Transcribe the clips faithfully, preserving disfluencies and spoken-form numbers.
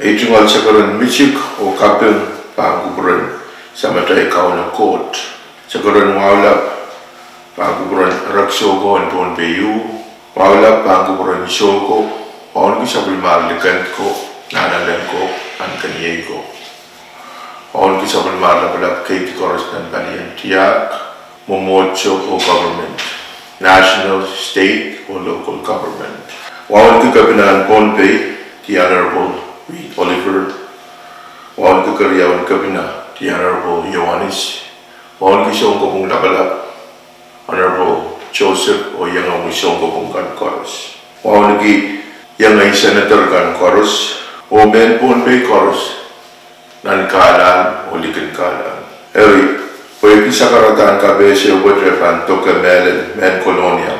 Ei tungoal sekeren mitik oh kaping pahn kupwuren Samatail Kauno Koht. Sekeren wahu lap pahn kupwuren Rek Soko en Pohnpei U. Wahu lap pahn kupwuren Soko. Wauneki sapwellimar likend ko, nanalen ko, ahnikeniei ko. Wauneki sapwellimar lapalap keidi koaros nan palien tiahk, mwomwohdiso oh government, national, state oh local government. Wauneki Kepina en Pohnpei, the Honorable Reed Oliver. Wauneki keriaun Kepina, the Honorable Ioanis. Wauneki sounkopwung lapalap, Honorable Joseph, oh ienge omwi sounkopwung kan koaros. Wauneki iengei senator kan koaros, oh mehn Pohnpei koaros, nan kahlahng oh likin kahlahng. Eri, pwehki sakaradahn kapehse wet pahn doke mehlel mehn Kolonia,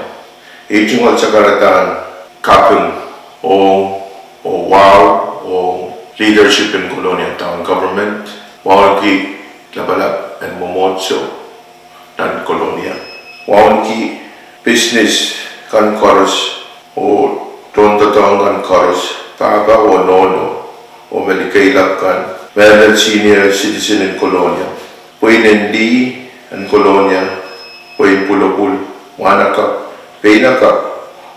ei tungoal sakaradahn kaping ong, oh wahu ong leadership en Kolonia Town Government, wauneki lapalap en mwomwohdiso nan Kolonia, wauneki business kan koaros, oh tohndoadoahk kan koaros, pahpa oh nohno, oh me likeilap kan, mehlel senior citizen en Kolonia, pweinen lih en Kolonia, pwein pwulopwul, mwahnakapw, peinakapw,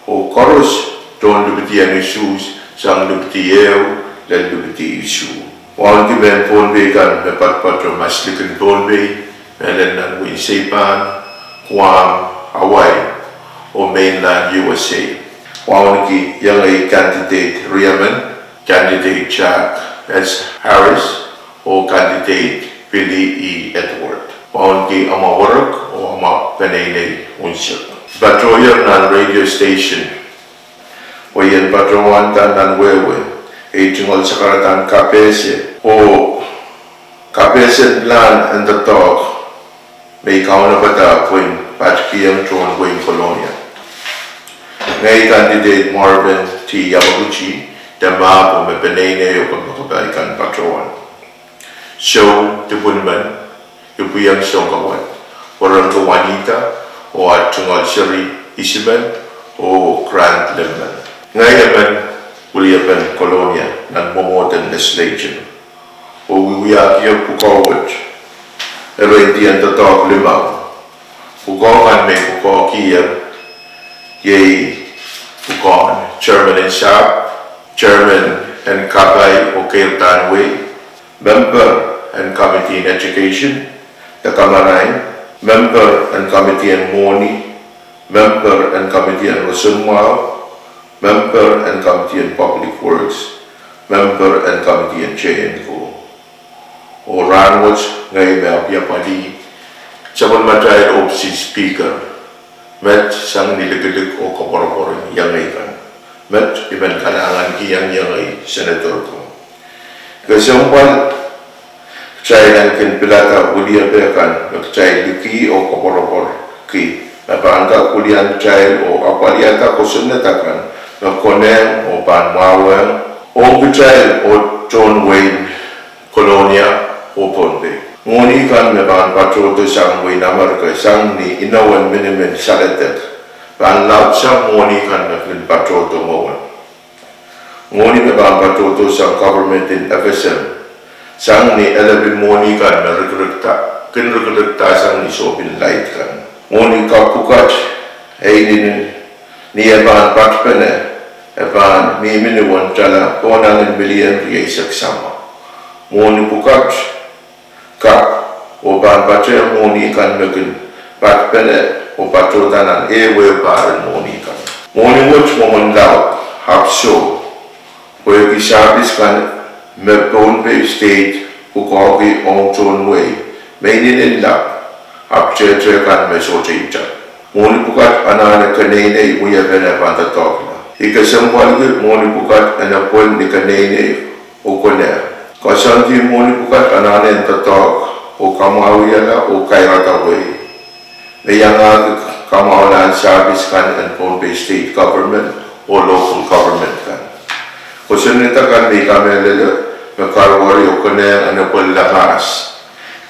oh koaros tohn lipidi en usuhs sang lipidi ehu lel lipidi isuh. Wauneki mehn Pohnpei kan me poatopoat maslikin Pohnpei, mehlel nan wein Seipan, Guam, Hawaii, oh mainland U S A. Wauneki iengei candidate riemen, candidate Jack S Harris oh candidate Billy E Edward. Wauneki amwa werek oh amwa peneinei unsek. Patohier nan radio station, pwe I en patohwanda nan wehwe, ei tungoal sakaradahn kapehse, oh kapehsen pilahn en doadoahk me I kaunopada pwehn patkihong tohn wein Kolonia. Ngehi candidate Marvin T Yamaguchi, de mahp oh me peneinei oh kempoakepahi kan patohwan. Sou, dipwin men, ipwihong sounkawad, Wahnpoaron Wanida, oh at tungoal seri Isimen oh Grant Limmen. Ngehi emen weliepen Kolonia nan mwomwohden legislature, oh wiewiahkier pwukoa wet, erein dien doadoahk limau. Pwukoa kan me I pwukoahkier iei pwukoahn chairman en sahpw, chairman en kapai oh keirdahn wehi, member en committee en education, de kamarain, member en committee en mwohni, member en committee en roson mwahu, member en committee en public works, member en committee en J N C O. Oh rahnwet ngehi me apwaliapwalih sapwellimatail ohpis en speaker, met sang ni likilik oh koapworopwor en iengei kan. Met I men kalahngankihong iengei senator ko. Kesempwal kitail en kin pilada weliepe kan me kitail liki oh koapworopworki, me pahn kak wilian kitail oh apwaliada kosonned akan me konehng oh pahn mwahwehng ong kitail oh tohn wein Kolonia oh Pohnpei. Mwohni kan me pahn patohdo sang wein Amerika sang ni inowen minimin saledek pahn laudsang mwohni kan me kin patohdo mwowe. Mwohni me pahn patohdo sang government en F S M sang ni elepi mwohni kan me rikirikda, kin rikirikda sang ni sohpen laid kan. Mwohni kapw pwukat, e inenen, ni e pahn patpene, e pahn mihmi ni wendala pohnangin milien rieisek samwa. Mwohni pwukat kapw oh pahn patehng mwohni kan me kin patpene oh patohda nan ehu ehu pahr en mwohni kan. Mwohni wet mwomwen laud, ahpw soh, pwehki service kan me Pohnpei State pwukoahki ong tohn wehi, me inenen lap, ahpw tehte kan me sohte itak. Mwohni pwukat anahne keneinei wiepen e pahn doadoahkla. I kesempwalki mwohni pwukat en apwel ni keneinei oh konehng. Koasoandi mwohni pwukat anahne en doadoahk oh kamwahuiala oh kairada wehi, me iangahki kamwahulahn service kan en Pohnpei State Government oh local government kan. Kosonned akan me I kamehlele me karuwari oh konehng en apwel lamahs.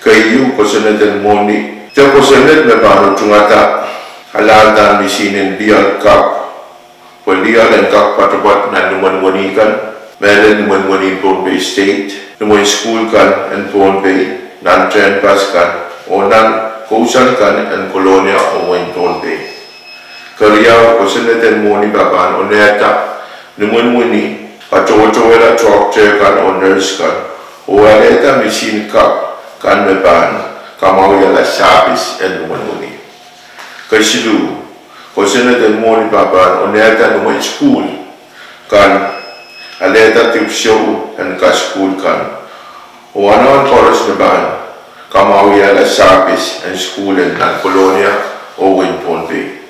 Keieu, kosonned en mwohni, de kosonned me pahn utungada alahndan misihn en lioal kapw, pwe lioal en kak patopat nan imwen mwohni kan. mehlel ni mwenmwen en Pohnpei State, ni mwein sukuhl kan en Pohnpei, nan tehnpas kan, oh nan kousoan kan en Kolonia oh wehin Pohnpei. Keriau, kosonned en mwohni me pahn onehda ni mwenmwen en katohtowehla toahkte kan oh nurse kan, oh alehda misihn kapw kan me pahn kamwahwihala sahpis en ni mwenmwen en Kesiluh, kosonned en mwohni me pahn onehda ni mwein sukuhl kan, alehda dipwisou en kasukuhl kan, oh anahn koaros me pahn kamwahwihala sahpis en sukuhl en nan Kolonia oh wehin Pohnpei.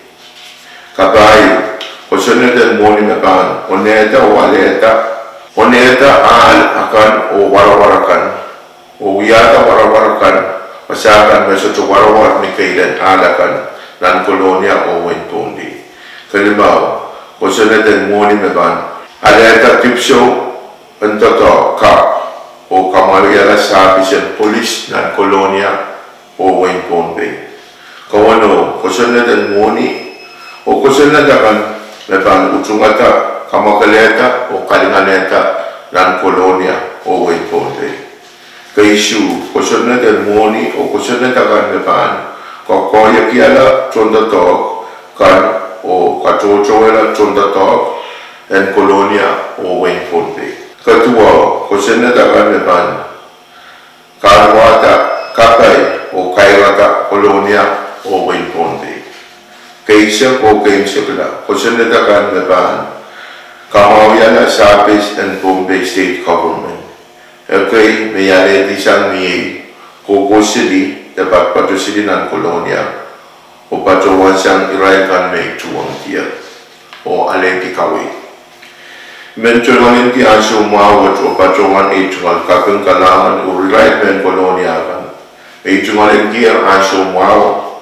Kapahieu, kosonned en mwohni me pahn onehda oh alehda, onehda ahl akan oh warawar akan, oh wiahda warawar akan, wasa kan me sohte warawar ni keilen ahl akan, nan Kolonia oh wehin Pohnpei. Kelimau, kosonned en mwohni me pahn alehda dipwisou en doadoahk kapw, oh kamwahwihala sahpis en polis nan Kolonia oh wehin Pohnpei. Kawenou, kosonned en mwohni oh kosonned akan me pahn utungada, kamwakelehda oh kalinganehda nan Kolonia oh wehin Pohnpei. Keisuh, kosonned en mwohni oh kosonned akan me pahn koakoahiekihla tohndoadoahk kan oh katohtowehla tohndoadoahk en Kolonia oh wehin Pohnpei. Keduwau, kosonned akan me pahn kahrehda kapai oh kairada Kolonia oh wehin Pohnpei. Keisek oh keimwseklahng, kosonned akan me pahn kamwahwihala sahpis en Pohnpei State Government. Ekei me I alehdihsang ni ei kohkohseli de patopato seli nan Kolonia, oh patohwan sang irail kan me I tuhwong diar oh alehdi kaweid. I men tungoalenki ansou mwahu wet oh patohwan ei tungoal kaping kalahngan oh irail mehn Kolonia kan me I tungoalenki ansou mwahu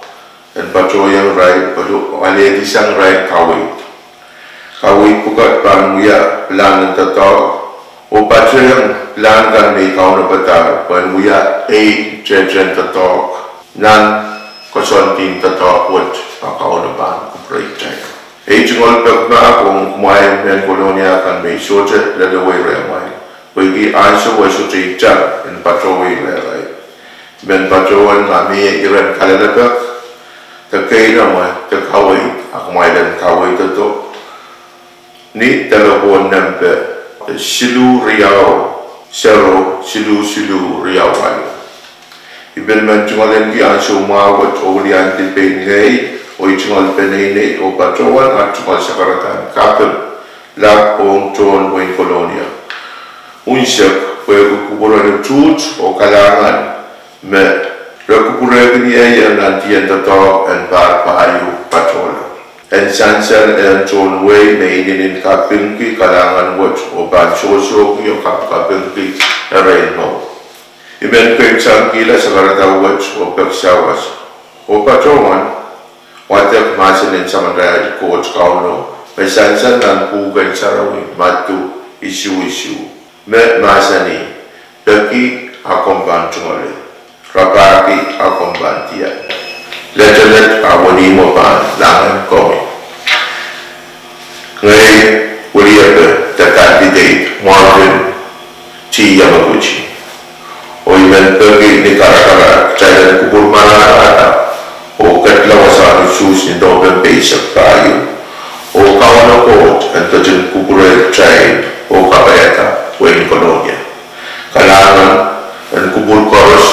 en patohiong irail oh alehdi sang irail kaweid. Kaweid pwukat pahn wia pilahn en doadoahk oh patohiong pilahn kan me I kaunopada pwehn wia ei tehtehn doadoahk nan koasoandi en doadoahk wet me Kauno pahn kupwurei kitail. Ei tungoal pekipek ong kumwail mehn Kolonia kan me I sohte lelewehi rehmwail, pwehki ansou wet sohte itar en patohwei rehrail. I men patohwan ma mie iren kalelapak de keinemwe de kaweid, a kumwail en kaweidodo ni delepwohn nempe siluh riau sero siluh siluh riau waluh. I pil men tungoalenki ansou mwahu wet oh wiliandi pein ngehi oh ei tungoal peneinei oh patohwan aht tungoal sakarada en kaping lap ong tohn wehin Kolonia. Unsek pwehki kupwuren utuht oh kalahngan me re kupwurehkiniei nan dien doadoahk en pahr pahieu patohla. En sansal en tohn wehi me inenen kapingki kalahngan wet oh pahn sohsohki oh kapikapingki erein mour. I men keimwsankihla sakarada wet oh peki sawas oh patohwan wadek mahsen en Samatail Koht Kauno me sansal nan pwuhken sarawi Madiu isuh isuh, me mahsanih: Peki, a komw pahn tungoale; rapahki, a komw pahn diar; letelet, a wenihmwo pahn lahngan komwi. Ngehi weliepe de candidate Marvin T. Yamaguchi, oh I men peki ni karakara kitail en kupwur marahrahda oh ketla wasahn usuhs ni Nopempe eisek pahieu, oh Kauno Koht en ketin kupwurei kitail oh kapaiada wehin Kolonia. Kalahngan en kupwur koaros